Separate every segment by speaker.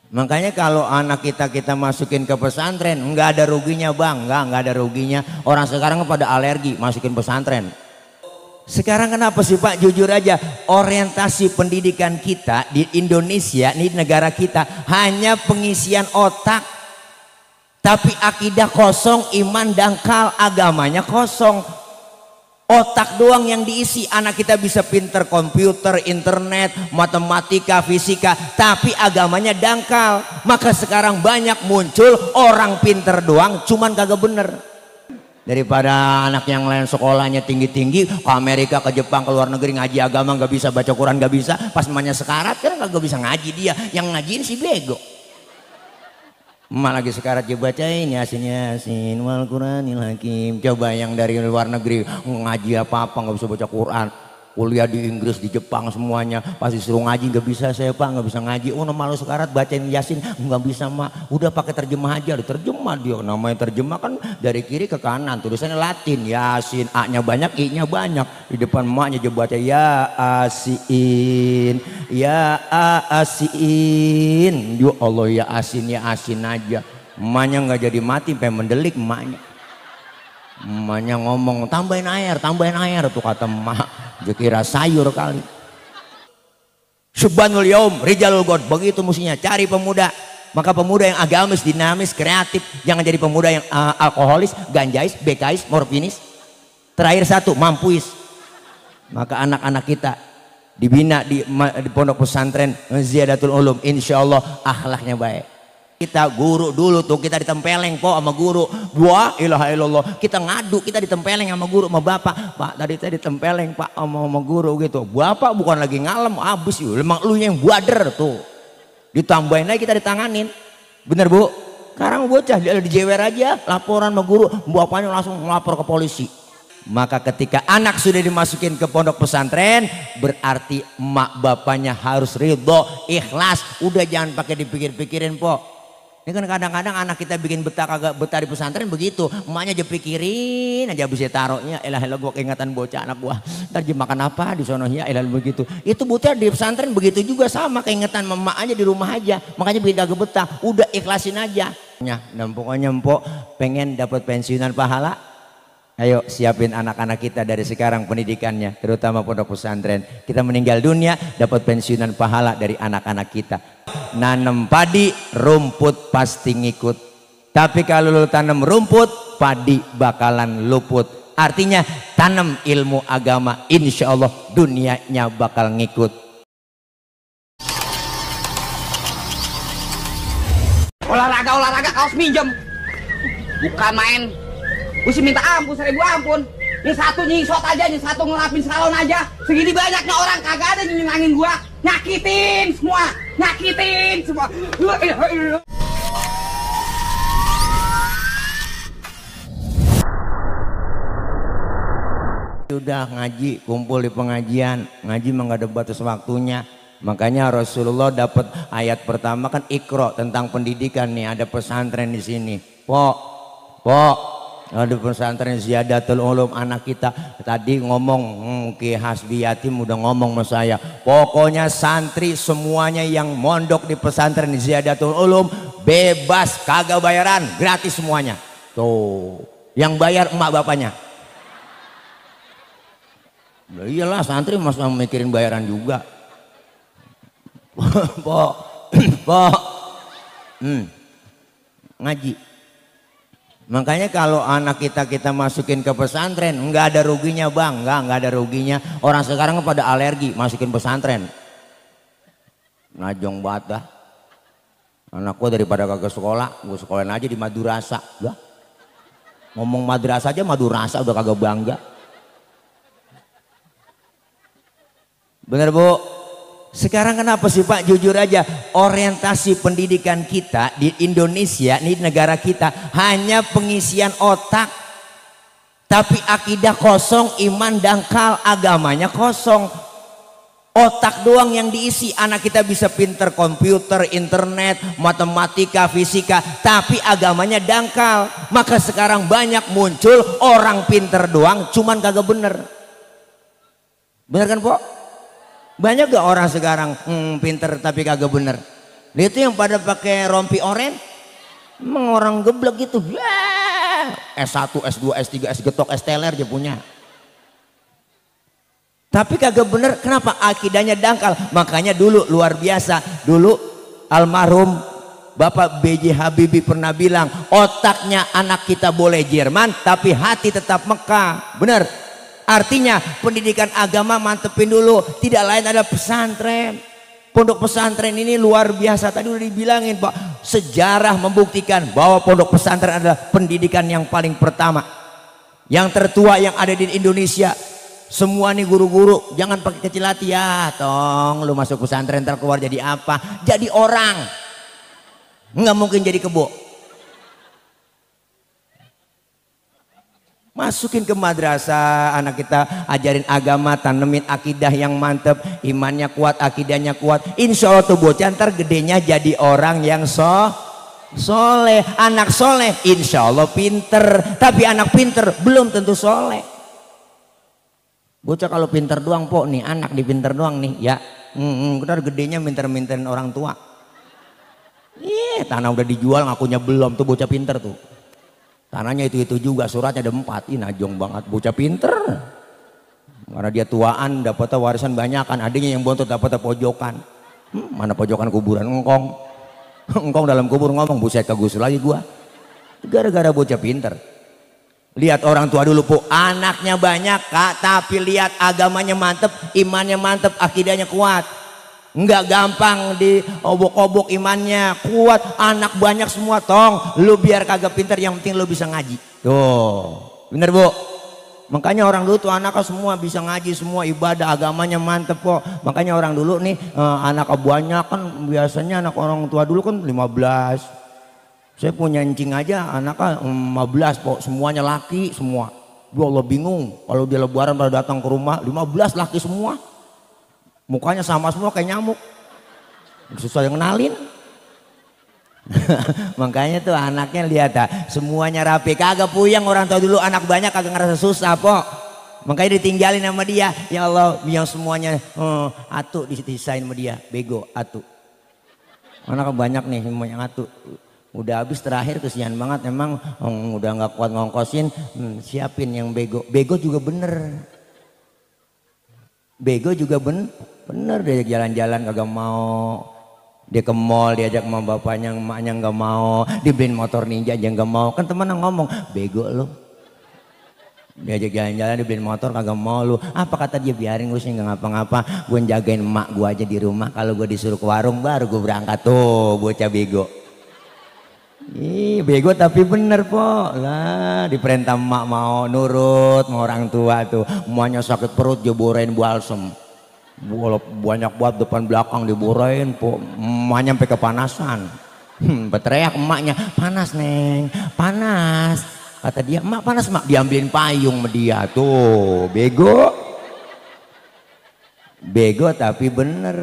Speaker 1: Makanya kalau anak kita masukin ke pesantren, nggak ada ruginya bang, nggak ada ruginya. Orang sekarang pada alergi masukin pesantren. Sekarang kenapa sih Pak? Jujur aja, orientasi pendidikan kita di Indonesia, di negara kita hanya pengisian otak, tapi akidah kosong, iman dangkal, agamanya kosong. Otak doang yang diisi, anak kita bisa pinter komputer, internet, matematika, fisika, tapi agamanya dangkal. Maka sekarang banyak muncul orang pinter doang cuman kagak bener. Daripada anak yang lain sekolahnya tinggi-tinggi ke Amerika, ke Jepang, ke luar negeri ngaji agama nggak bisa, baca Quran nggak bisa, pas namanya sekarat kan kagak bisa ngaji dia, yang ngajiin si bego. Emak lagi sekarat dia bacain Yasin wal Quranil Hakim. Coba yang dari luar negeri ngaji apa-apa nggak bisa baca Quran, kuliah di Inggris, di Jepang semuanya pasti suruh ngaji, nggak bisa saya Pak, nggak bisa ngaji. Oh malu sekarat bacain Yasin nggak bisa Mak, udah pakai terjemah aja. Terjemah dia, namanya terjemah kan dari kiri ke kanan, tulisannya Latin Yasin, A-nya banyak, I-nya banyak. Di depan emaknya dia baca ya Asin, ya Asin, ya Allah ya Asin aja. Emaknya nggak jadi mati, pengen mendelik emaknya. Emaknya ngomong tambahin air tuh kata emak, dia kira sayur kali. Subhanul yaum rijalul god, begitu mestinya cari pemuda. Maka pemuda yang agamis, dinamis, kreatif, jangan jadi pemuda yang alkoholis, ganjais, bekais, morfinis. Terakhir satu, mampuis. Maka anak-anak kita dibina di pondok pesantren Ziyadatul Ulum, insya Allah akhlaknya baik. Kita guru dulu tuh, kita ditempeleng po sama guru, wah ilaha illallah, kita ngadu, kita ditempeleng sama guru, sama bapak. Pak tadi saya ditempeleng Pak sama guru gitu. Bapak bukan lagi ngalem, abis yuk, emang lu yang buader tuh. Ditambahin lagi kita ditanganin, bener Bu? Sekarang bocah dia dijewer aja, laporan sama guru, bapaknya langsung melapor ke polisi. Maka ketika anak sudah dimasukin ke pondok pesantren, berarti emak bapaknya harus ridho, ikhlas. Udah jangan pakai dipikir-pikirin po. Ini kan kadang-kadang anak kita bikin betah kagak betah di pesantren begitu, emaknya aja pikirin aja bisa taruhnya. Elah gua keingatan bocah anak gua, ntar dia makan apa di sononya, elah begitu. Itu bocah di pesantren begitu juga, sama keingetan emak aja di rumah aja, makanya bikin kagak betah. Udah ikhlasin aja. Dan pokoknya empok pengen dapat pensiunan pahala. Ayo siapin anak-anak kita dari sekarang pendidikannya, terutama pondok pesantren. Kita meninggal dunia dapat pensiunan pahala dari anak-anak kita. Nanam padi, rumput pasti ngikut. Tapi kalau lu tanam rumput, padi bakalan luput. Artinya tanam ilmu agama, insya Allah dunianya bakal ngikut.
Speaker 2: Olahraga kaos minjem, bukan main. Gue sih minta ampun, 1000 ampun. Ini satu nyisot aja, ini satu ngelapin salon aja. Segini banyaknya orang kagak ada nyenangin gua. Nyakitin semua.
Speaker 1: Sudah ngaji, kumpul di pengajian. Ngaji mah nggak ada batas waktunya. Makanya Rasulullah dapat ayat pertama kan Iqra, tentang pendidikan nih. Ada pesantren di sini. Pok. Ada pesantren Ziyadatul Ulum, anak kita tadi ngomong Ki Hasbi Yatim udah ngomong sama saya, pokoknya santri semuanya yang mondok di pesantren Ziyadatul Ulum bebas, kagak bayaran, gratis semuanya. Tuh yang bayar emak bapaknya. Iyalah santri masa mikirin bayaran juga. Pok ngaji. Makanya kalau anak kita masukin ke pesantren, nggak ada ruginya bang, nggak ada ruginya. Orang sekarang pada alergi masukin pesantren. Najong bata. Anak gua daripada kagak sekolah, gua sekolahin aja di madrasah. Lah, ngomong madrasah aja madrasah udah kagak bangga. Bener Bu? Sekarang kenapa sih Pak? Jujur aja, orientasi pendidikan kita di Indonesia, di negara kita hanya pengisian otak, tapi akidah kosong, iman dangkal, agamanya kosong. Otak doang yang diisi, anak kita bisa pinter komputer, internet, matematika, fisika, tapi agamanya dangkal. Maka sekarang banyak muncul orang pinter doang cuman kagak bener. Bener kan Pak? Banyak gak orang sekarang pinter tapi kagak bener? Lihat tuh yang pada pakai rompi oren, emang orang geblek gitu. S1, S2, S3, S getok, S teler dia punya. Tapi kagak bener, kenapa? Akidahnya dangkal. Makanya dulu luar biasa, dulu almarhum Bapak B.J. Habibie pernah bilang, otaknya anak kita boleh Jerman tapi hati tetap Mekah. Bener. Artinya pendidikan agama mantepin dulu, tidak lain ada pesantren. Pondok pesantren ini luar biasa. Tadi udah dibilangin Pak, sejarah membuktikan bahwa pondok pesantren adalah pendidikan yang paling pertama, yang tertua yang ada di Indonesia. Semua nih guru-guru jangan pakai kecil hati ya, tong lu masuk pesantren ntar keluar jadi apa? Jadi orang, nggak mungkin jadi kebo. Masukin ke madrasah, anak kita ajarin agama, tanemin akidah yang mantep, imannya kuat, akidahnya kuat. Insya Allah tuh bocah ntar gedenya jadi orang yang soleh. Anak soleh insya Allah pinter, tapi anak pinter belum tentu soleh. Bocah kalau pinter doang po nih, anak di pinter doang nih ya, ntar gedenya minter-minterin orang tua. Tanah udah dijual ngakunya belum, tuh bocah pinter tuh. Tanahnya itu juga, suratnya ada 4. Najong banget, bocah pinter. Karena dia tuaan, dapatnya warisan banyak kan. Adanya yang bontot dapatnya pojokan. Mana pojokan kuburan engkong. Engkong dalam kubur ngomong, buset kegusul lagi gua. Gara-gara bocah pinter. Lihat orang tua dulu po, anaknya banyak kak, tapi lihat agamanya mantep, imannya mantep, akidahnya kuat. Enggak gampang diobok-obok, imannya kuat, anak banyak semua. Tong lu biar kagak pinter, yang penting lu bisa ngaji. Tuh bener bu. Makanya orang dulu tuh anaknya semua bisa ngaji, semua ibadah, agamanya mantep kok. Makanya orang dulu nih anak banyak kan, biasanya anak orang tua dulu kan 15. Saya punya encing aja anaknya 15 kok, semuanya laki semua. Ya Allah bingung kalau dia lebaran pada datang ke rumah 15 laki semua. Mukanya sama semua kayak nyamuk, susah yang kenalin. Makanya tuh anaknya lihat semuanya rapi, kagak puyeng. Orang tua dulu anak banyak kagak ngerasa susah po. Makanya ditinggalin sama dia. Ya Allah yang semuanya atu disisain sama dia, bego atu. Anak banyak nih semuanya atu. Udah habis terakhir kesian banget emang, udah nggak kuat ngongkosin, siapin yang bego. Bego juga bener. Bego juga bener diajak jalan-jalan kagak mau. Dia ke mall diajak sama bapaknya, emaknya nggak mau. Dibeliin motor ninja aja nggak mau. Kan temen ngomong, bego lo. Diajak jalan-jalan dibeliin motor kagak mau lu. Apa kata dia, biarin gue sih nggak ngapa-ngapa. Gue jagain emak gue aja di rumah. Kalau gue disuruh ke warung baru gue berangkat. Tuh bocah bego. Ih bego tapi bener po lah, diperintah emak mau nurut mau orang tua tuh. Emaknya sakit perut jeborain balsem, banyak buat depan belakang diborain po. Emaknya sampai kepanasan, berteriak emaknya, panas neng panas. Kata dia, emak panas mak, diambilin payung sama dia. Tuh bego, bego tapi bener.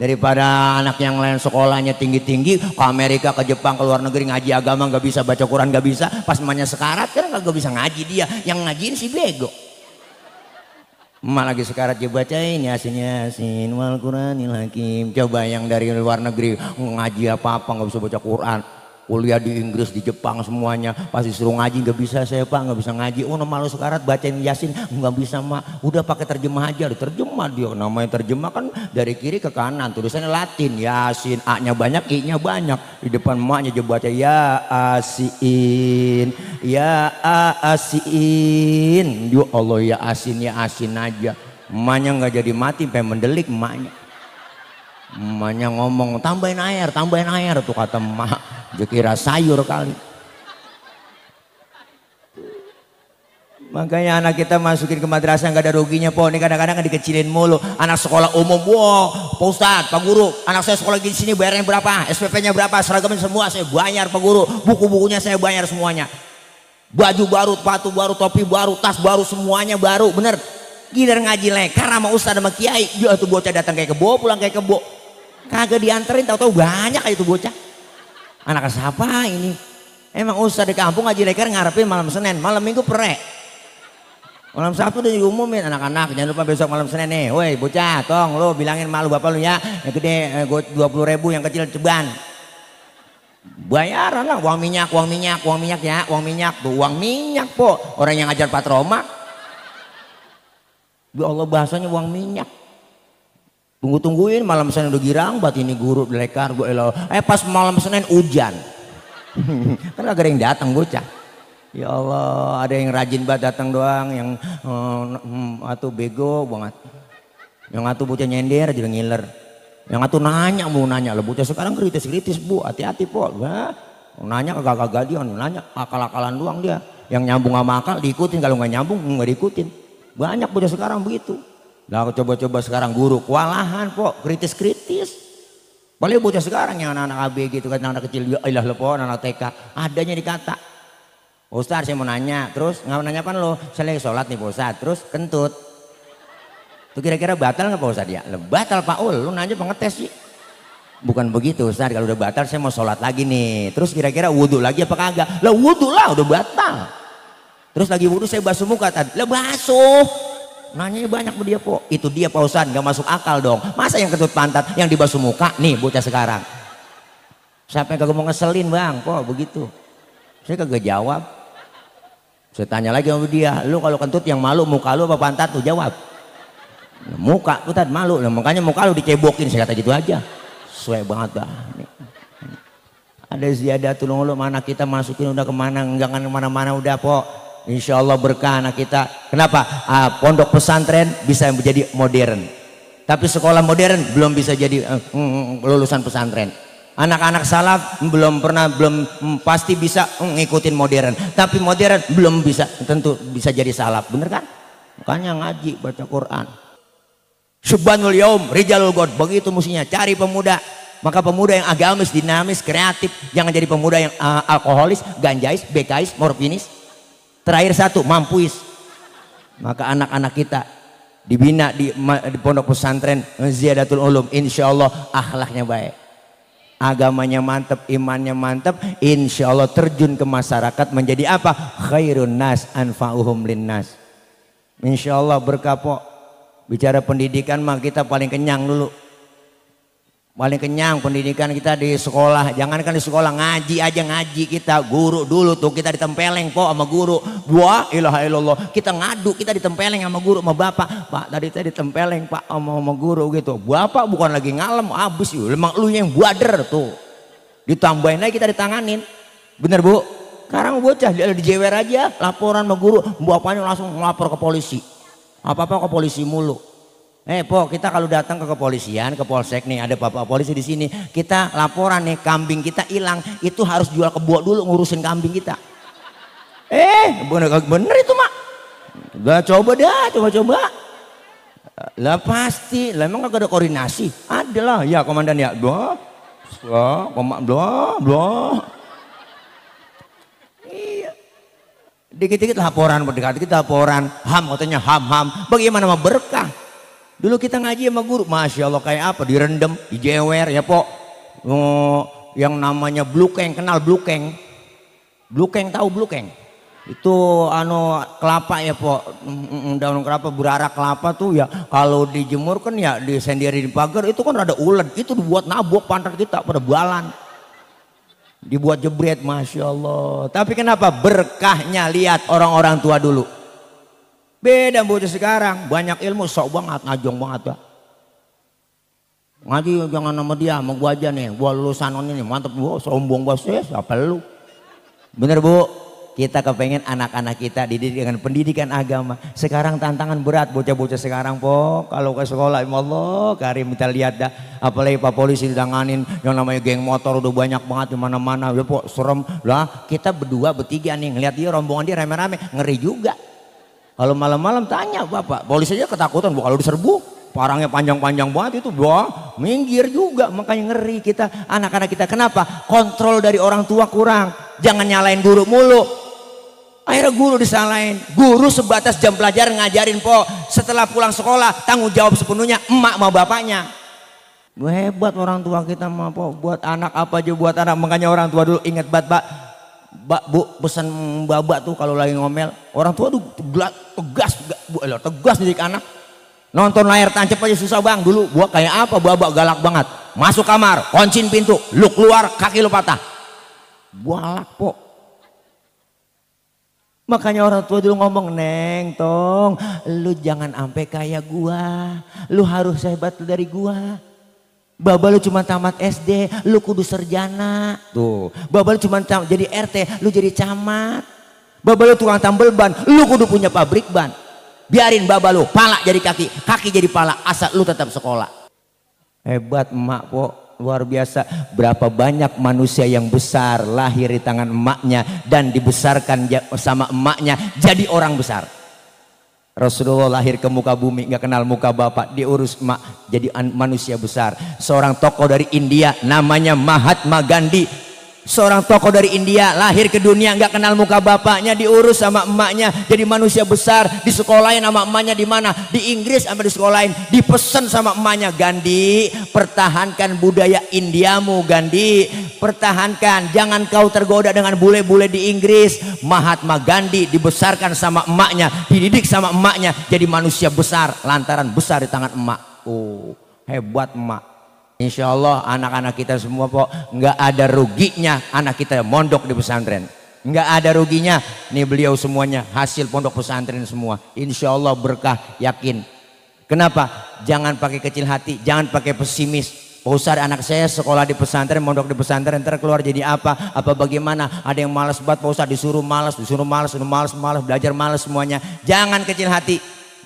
Speaker 1: Daripada anak yang lain sekolahnya tinggi-tinggi ke Amerika, ke Jepang, ke luar negeri ngaji agama nggak bisa, baca Quran nggak bisa, pas emaknya sekarat kan nggak bisa ngaji dia, yang ngajiin si bego. Emak lagi sekarat dia bacain Yasin wal Quranil Hakim. Coba yang dari luar negeri ngaji apa nggak bisa baca Quran, kuliah di Inggris, di Jepang semuanya, pasti suruh ngaji nggak bisa. Saya pak nggak bisa ngaji. Oh malu sekarat bacain Yasin nggak bisa mak. Udah pakai terjemah aja, terjemah dia. Namanya terjemah kan dari kiri ke kanan, tulisannya Latin Yasin, A-nya banyak, I-nya banyak. Di depan emaknya dia baca ya asin, ya asin. Ya Allah ya asin aja. Emaknya nggak jadi mati, pengen mendelik emaknya. Emaknya ngomong tambahin air tuh kata emak. Dia kira sayur kali. Makanya anak kita masukin ke madrasah nggak ada ruginya po. Ini kadang-kadang dikecilin mulu. Anak sekolah umum, wow Pak Ustadz, Pak Guru, anak saya sekolah di sini bayarnya berapa, SPP-nya berapa, seragamnya semua saya bayar Pak Guru, buku-bukunya saya bayar semuanya, baju baru, sepatu baru, topi baru, tas baru, semuanya baru, bener. Giliran ngaji lekar sama Ustadz sama Kiai, dia tuh bocah datang kayak kebo, pulang kayak kebo. Kagak dianterin, tahu-tahu banyak aja tuh bocah. Anak siapa ini? Emang Ustadz di kampung ngaji lekar ngarepin malam Senin, malam Minggu perek. Malam Sabtu udah diumumin anak-anak, jangan lupa besok malam Senin nih. Woi bocah, tong lu bilangin malu bapak lu ya, yang gede 20.000, yang kecil ceban. Bayaran lah uang minyak ya, uang minyak tuh, uang minyak po. Orang yang ngajar Pak Roma, ya Allah bahasanya uang minyak. Tungguin malam Senin udah girang, bat ini guru lekar gue elo. Pas malam Senin hujan, kan gak ada yang datang bocah. Ya Allah, ada yang rajin banget datang doang, yang atuh bego banget. Yang atuh bocah nyender aja ngiler. Yang atuh nanya mau nanya, lo bocah sekarang kritis bu, hati-hati po. Wah, nanya kagak dia, nanya akal-akalan doang dia. Yang nyambung sama akal diikutin, kalau nggak nyambung nggak diikutin. Banyak bocah sekarang begitu. Lah aku coba-coba sekarang guru kewalahan po, kritis. Paling bocah sekarang yang anak-anak ABG gitu kan, anak kecil, ilah lepo, anak TK, adanya dikata. Ustaz saya mau nanya, terus nggak nanya apa lo? Saya lagi sholat nih Pak Ustaz, terus kentut. Tuh kira-kira batal nggak Pak Ustaz ya? Batal Pak Ul, lu nanya pengetes sih. Bukan begitu Ustaz, kalau udah batal saya mau sholat lagi nih. Terus kira-kira wudhu lagi apa kagak? Lah wudhu lah, udah batal. Terus lagi wudhu saya basuh muka tadi, lah basuh. Nanyanya banyak sama dia po. Itu dia Pak Ustaz, nggak masuk akal dong. Masa yang kentut pantat, yang dibasuh muka, nih bocah sekarang. Siapa yang kagak mau ngeselin bang, po begitu. Saya kagak jawab. Saya tanya lagi sama dia, lu kalau kentut yang malu muka lu apa pantat tuh? Jawab. Muka, Ustaz malu, nah, makanya muka lu dicebokin, saya kata gitu aja. Sesuai banget dah. Ada ziyadah tulung lu, mana kita masukin udah kemana, jangan kemana-mana udah po. Insya Allah berkah anak kita. Kenapa? Pondok pesantren bisa menjadi modern. Tapi sekolah modern belum bisa jadi lulusan pesantren. Anak-anak salaf belum pasti bisa ngikutin modern, tapi modern belum bisa tentu bisa jadi salaf, bener kan? Makanya ngaji, baca Quran. Subhanul yaum rijalul god, begitu mestinya cari pemuda. Maka pemuda yang agamis, dinamis, kreatif, jangan jadi pemuda yang alkoholis, ganjais, bekais, morfinis. Terakhir satu, mampuis. Maka anak-anak kita dibina di pondok pesantren Ziyadatul Ulum, insya Allah akhlaknya baik, agamanya mantap, imannya mantap, insya Allah terjun ke masyarakat menjadi apa? Khairun nas anfa'uhum linnas. Insya Allah berkah po. Bicara pendidikan mah kita paling kenyang dulu. Paling kenyang pendidikan kita di sekolah. Jangankan di sekolah, ngaji aja ngaji kita. Guru dulu tuh kita ditempeleng po sama guru. Wah ilaha illallah. Kita ngadu, kita ditempeleng sama guru, sama bapak. Pak tadi saya ditempeleng pak sama guru gitu. Bapak bukan lagi ngalem, abis yuk. Emang lu yang buader tuh. Ditambahin lagi kita ditanganin. Bener bu? Sekarang bocah dijewer aja, laporan sama guru. Bapaknya langsung melapor ke polisi. Apa-apa ke polisi mulu. Po kita kalau datang ke kepolisian, ke polsek nih ada bapak polisi di sini, kita laporan nih kambing kita hilang, itu harus jual kebo dulu ngurusin kambing kita. Bener itu mak. Gak coba dah, coba. Lah pasti, lah emang gak ada koordinasi? Ada lah, ya komandan ya. Iya. Dikit-dikit laporan, dikit-dikit laporan, katanya ham. Bagaimana mau berkah? Dulu kita ngaji sama guru, masya Allah kayak apa? Direndam, dijewer ya po. Yang namanya blukeng, kenal blukeng? Blukeng tahu blukeng? Itu kelapa ya po, daun kelapa, berarak kelapa tuh ya. Kalau dijemur kan ya disendiri di pagar, itu kan ada ulet, itu dibuat nabok pantat kita pada bualan. Dibuat jebret, masya Allah. Tapi kenapa? Berkahnya lihat orang-orang tua dulu. Beda bocah sekarang, banyak ilmu sok banget, ngajong banget ya. Ngaji jangan sama dia, sama gua aja nih, gua lulusan ini mantep gua, sombong bos, siapa lu? Bener bu, kita kepengen anak-anak kita dididik dengan pendidikan agama. Sekarang tantangan berat bocah-bocah sekarang po, kalau ke sekolah, ya Allah karim kita lihat dah, apalagi pak polisi ditanganin, yang namanya geng motor udah banyak banget di mana-mana, ya po serem lah. Kita berdua bertiga nih ngeliat dia rombongan dia rame-rame, ngeri juga. Kalau malam-malam tanya bapak, polisi aja ketakutan bu kalau diserbu, parangnya panjang-panjang banget itu, wah minggir juga, makanya ngeri kita anak-anak kita. Kenapa? Kontrol dari orang tua kurang, jangan nyalain guru mulu. Akhirnya guru disalahin, guru sebatas jam pelajaran ngajarin po, setelah pulang sekolah tanggung jawab sepenuhnya emak sama bapaknya. Hebat orang tua kita mah po, buat anak apa aja buat anak. Makanya orang tua dulu ingat banget pak, Bu pesan babak tuh kalau lagi ngomel, orang tua tuh tegas didik anak. Nonton layar tancap aja susah bang. Dulu gua kayak apa, babak galak banget. Masuk kamar, kuncin pintu, lu keluar kaki lu patah. Galak po. Makanya orang tua dulu ngomong, Neng Tong, lu jangan sampai kayak gua, lu harus hebat dari gua. Baba lu cuma tamat SD, lu kudu sarjana. Tuh, baba lu cuma jadi RT, lu jadi camat. Baba lu tukang tambel ban, lu kudu punya pabrik ban. Biarin baba lu pala jadi kaki, kaki jadi pala, asal lu tetap sekolah. Hebat emak po, luar biasa. Berapa banyak manusia yang besar lahir di tangan emaknya dan dibesarkan sama emaknya jadi orang besar. Rasulullah lahir ke muka bumi nggak kenal muka bapak, diurus emak jadi manusia besar. Seorang tokoh dari India namanya Mahatma Gandhi, seorang tokoh dari India lahir ke dunia nggak kenal muka bapaknya, diurus sama emaknya jadi manusia besar. Disekolahin sama emaknya di mana? Di Inggris sampai disekolahin, dipesan sama emaknya, Gandhi pertahankan budaya Indiamu Gandhi, pertahankan, jangan kau tergoda dengan bule-bule di Inggris. Mahatma Gandhi dibesarkan sama emaknya, dididik sama emaknya jadi manusia besar lantaran besar di tangan emak. Oh hebat emak. Insya Allah anak-anak kita semua po nggak ada ruginya anak kita mondok di pesantren, nggak ada ruginya. Nih beliau semuanya hasil pondok pesantren semua, insya Allah berkah, yakin. Kenapa? Jangan pakai kecil hati, jangan pakai pesimis. Pak Ustadz, anak saya sekolah di pesantren, mondok di pesantren, ntar keluar jadi apa bagaimana? Ada yang malas banget Pak Ustadz, disuruh malas, belajar malas semuanya. Jangan kecil hati.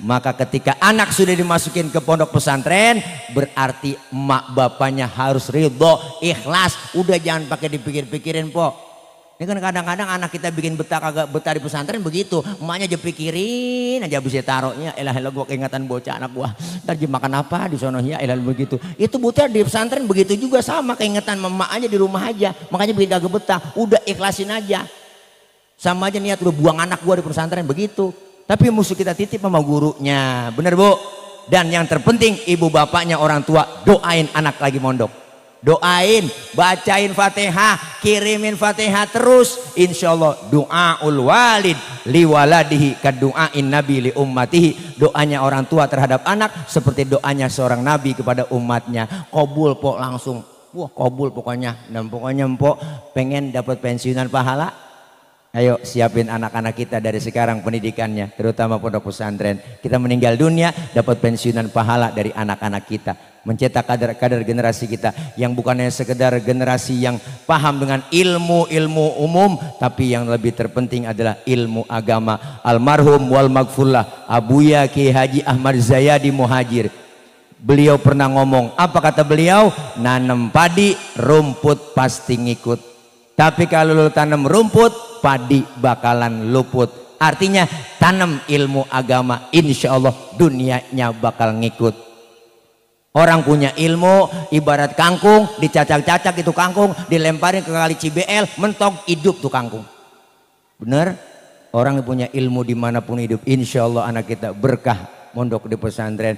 Speaker 1: Maka ketika anak sudah dimasukin ke pondok pesantren, berarti emak bapaknya harus ridho, ikhlas. Udah jangan pakai dipikir-pikirin po. Ini kan kadang-kadang anak kita bikin betah kagak betah di pesantren begitu, emaknya aja pikirin aja bisa taruhnya. Elah gua keingatan bocah anak gua, ntar dia makan apa di sono ya, elah begitu. Itu buta di pesantren begitu juga, sama keingetan emak aja di rumah aja. Makanya bikin kagak betah, udah ikhlasin aja. Sama aja niat udah buang anak gua di pesantren begitu. Tapi musuh kita titip sama gurunya, bener bu. Dan yang terpenting ibu bapaknya orang tua doain anak lagi mondok. Doain, bacain Fatihah, kirimin Fatihah terus. Insya Allah doaul walid liwaladihi kadu'ain nabi li ummatihi. Doanya orang tua terhadap anak seperti doanya seorang nabi kepada umatnya. Kobul po langsung. Wah kobul pokoknya. Dan pokoknya empok pengen dapat pensiunan pahala. Ayo siapin anak-anak kita dari sekarang pendidikannya, terutama pondok pesantren. Kita meninggal dunia dapat pensiunan pahala dari anak-anak kita. Mencetak kader-kader generasi kita yang bukannya sekedar generasi yang paham dengan ilmu-ilmu umum, tapi yang lebih terpenting adalah ilmu agama. Almarhum wal magfurlah Abuya Ki Haji Ahmad Zayadi Muhajir, beliau pernah ngomong, apa kata beliau? Nanam padi rumput pasti ngikut, tapi kalau lu tanam rumput padi bakalan luput. Artinya tanam ilmu agama, insya Allah dunianya bakal ngikut. Orang punya ilmu ibarat kangkung, dicacak-cacak itu kangkung, dilemparin ke kali Cibel, mentok hidup tuh kangkung. Bener? Orang yang punya ilmu dimanapun hidup, insya Allah anak kita berkah mondok di pesantren.